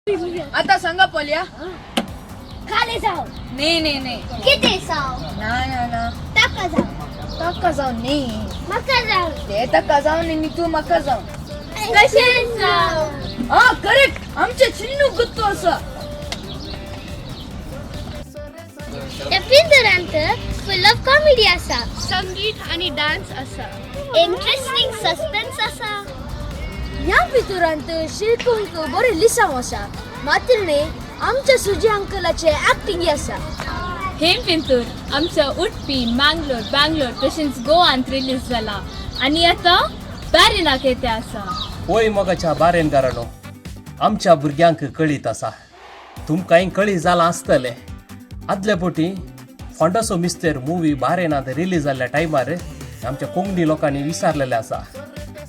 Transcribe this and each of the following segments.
आता सांगा पोल्या. खाली जाव. नाही नाही नाही. किती जाव? ना ना ना. ताका जाव. ताका जाव नाही. मका जाव. ते ताका जाव नाही, तू मका जाव. कशे जाव? हा करेक्ट, आमच्या चिन्नू गुत्तो असा. त्या पिंजरांत फुल ऑफ कॉमेडी आसा. संगीत आणि डान्स असा. इंटरेस्टिंग सस्पेन्स आसा. ह्या पितुरांत शिकूंक बरें लिसांव आसा, मात्र न्ही आमच्या सुजी अंकलाचे ऍक्टिंग आसा. हे पिंतूर आमच्या उडपी, मांगलोर, बँगलोर तशेंच गोवांत रिलीज जाला आनी आतां बॅरिनाक येते आसा. होय मोगाच्या बारेनकारांनो, आमच्या भुरग्यांक कळीत आसा, तुमकांय कळी जालां आसतलें. आदले पोटी फोंडाचो मिस्तेर मुवी बारेनांत रिलीज जाल्ल्या टायमार आमच्या कोंकणी लोकांनी विचारलेलें आसा,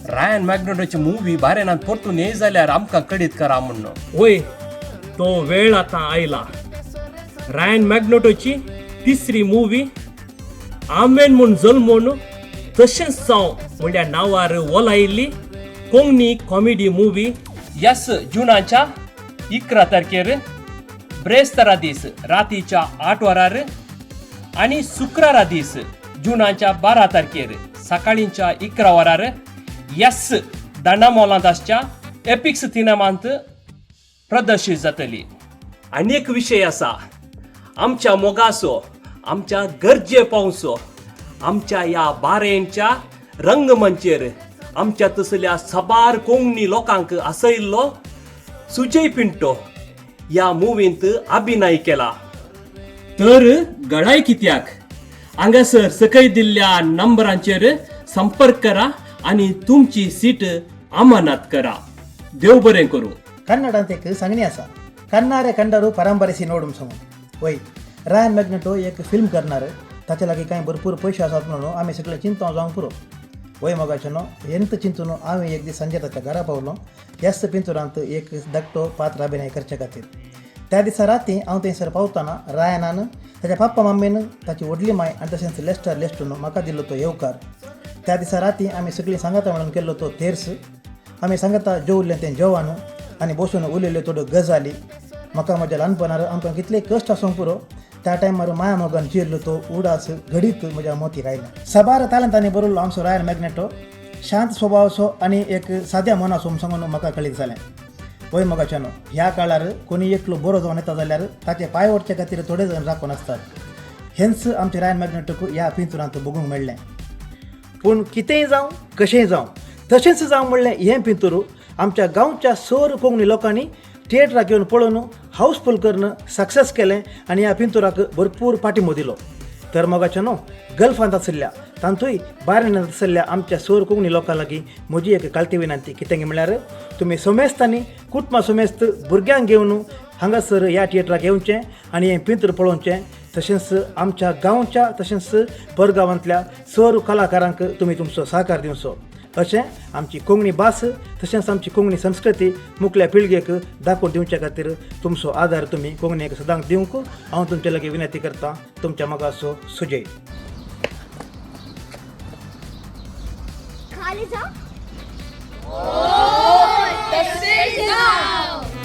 रायन मॅग्नोटोची मुवी बारेनांत परतून येय जाल्यार आमकां कळीत करा म्हूण. वय तो वेळ आतां आयला. रायन मॅग्नोटोची तिसरी मुवी आमेन म्हूण जल्मून तशेंच जावं म्हणल्या नांवार ओलायिल्ली कोंकणी कॉमेडी मुवी यस जुनाच्या 11 तारखेर ब्रेस्तारा दीस रातीच्या 8 वरार आनी शुक्रारा दीस जुनाच्या 12 तारखेर सकाळींच्या 11 वरार यस दांडा मॉलांत आसच्या एपिक्स सिनेमांत प्रदर्शीत जातली. आनी एक विशय आसा, आमच्या मोगाचो, आमच्या गरजे पावसो, आमच्या ह्या बारेंच्या रंगमंचेर आमच्या तसल्या साबार कोंकणी लोकांक आसयल्लो सुजय पिंटो ह्या मुवींत अभिनय केला. तर गळाय कित्याक, हांगासर सकयल दिल्ल्या नंबरांचेर संपर्क करा आनी तुमची सीट अमानात करा. देव बरें करूं. कन्नडांत एक सांगणी आसा, कन्नारे कंडरू परंपरेसी नोडूम सांगून. वय, रायन मॅग्नेटो एक फिल्म करणार, ताच्या लागीं कांय भरपूर पयशे आसात म्हणून आमी सगळे चिंता जावंक पुरो. वय मोगाचेनो, एंत चिंतून हांवें एक दीस सांजे ताच्या घरा पावलो, ह्याच पिंतुरांत एक धाकटो पात्र अभिनय करचे खातीर. त्या दिसा राती हांव थंयसर पावतना रायनान, ताच्या पप्पा मम्मीन, ताची व्हडली माय आनी तशेंच लेस्टर लेस्टून म्हाका दिल्लो तो येवकार. त्या दिसा राती आमी सगळीं सांगाता म्हणून केल्लो तो तेर्स, आमी सांगाता जेवल्लें तें जेवण आनी बसून उलयल्ल्यो थोड्यो गजाली म्हाका म्हज्या ल्हानपणार आमकां कितले कश्ट आसूंक पुरो, त्या टायमार माया मोगान जियेल्लो तो उडास घडीत म्हज्या मोतीक आयला. साबार तालंतांनी बरयल्लो आमचो रायन मॅग्नेटो शांत स्वभावाचो आनी एक साद्या मनाचो म्हूण सांगून म्हाका कळीत जालें. वय मोगाच्यानो, ह्या काळार कोणी एकलो बरो जावन येता जाल्यार ताचे पांय ओडचे खातीर थोडे जाण राखून आसतात. हेंच आमच्या रायन मॅग्नेटोक ह्या पिंतुरांत बघूंक मेळ्ळें. पूण कितेंय जावं, कशेंय जावं, तशेंच जावं म्हणलें हें पिंतूर आमच्या गांवच्या सोर कोंकणी लोकांनी थिएटराक येवन पळोवन हावसफूल करून सक्सेस केलें आनी ह्या पिंतुराक भरपूर पाठिंबो दिलो. तर मोगाच्या न्हू, गल्फांत आशिल्ल्या, तांतूय बारेनांत आशिल्ल्या आमच्या सोर कोंकणी लोकां लागीं म्हजी एक काळती विनंती, कितें म्हणल्यार तुमी समेस्तांनी कुटुंबा समेस्त भुरग्यांक घेवन हांगासर ह्या थिएटराक येवचें आनी हें पिंतूर पळोवचें. तशेंच आमच्या गांवच्या तशेंच परगांवांतल्या सोर कलाकारांक तुमी तुमचो सहकार दिवचो. अशें आमची कोंकणी भास तशेंच आमची कोंकणी संस्कृती मुखल्या पिळगेक दाखोवन दिवचे खातीर तुमचो आदार तुमी कोंकणीक सदांच दिवंक हांव तुमचे लागीं विनंती करता. तुमच्या मोगाचो सुजय. खाली जाव. तसेच जाव.